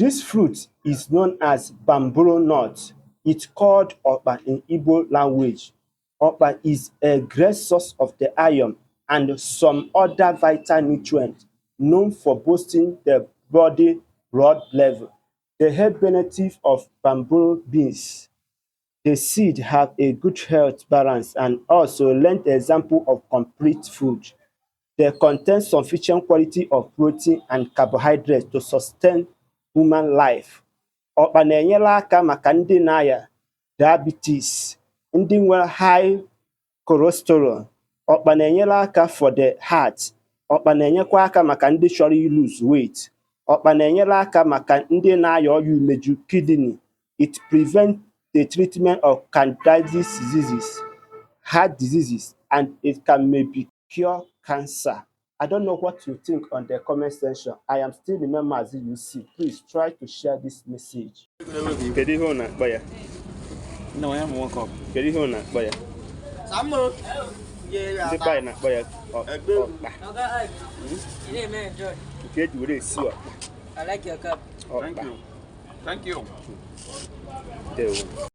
This fruit is known as bambara nut. It's called Okpa in Igbo language. Okpa is a great source of the iron and some other vital nutrients known for boosting the body blood level. The health benefit of bambara beans. The seed have a good health balance and also lend example of complete food. They contain sufficient quality of protein and carbohydrates to sustain human life. Ọkpa na-enyere aka maka ndị na-aya diabetes, ndị nwere high cholesterol. Ọkpa na-enyere aka for the heart. Ọkpa na-enyekwa aka maka ndị chọrọ lose weight. Ọkpa na-enyere aka maka ndị na-aya ọrịa umeju, kidney. It prevent the treatment of candidiasis diseases, heart diseases, and it can maybe cure cancer. I don't know what you think on the comment section. I am still remain Mazi UC. Please try to share this message. Kedu ihe ọ na-akpọ ya? Nna onye m nwoke ọ Kedu ihe ọ na-akpọ ya? Ndị be anyị na-akpọ ya ọkpa. Oga Ike, you didn't enjoy. Nke eji were esi ọkpa. I like your cup. Thank Ọkpa. you. Thank you. Ndewo.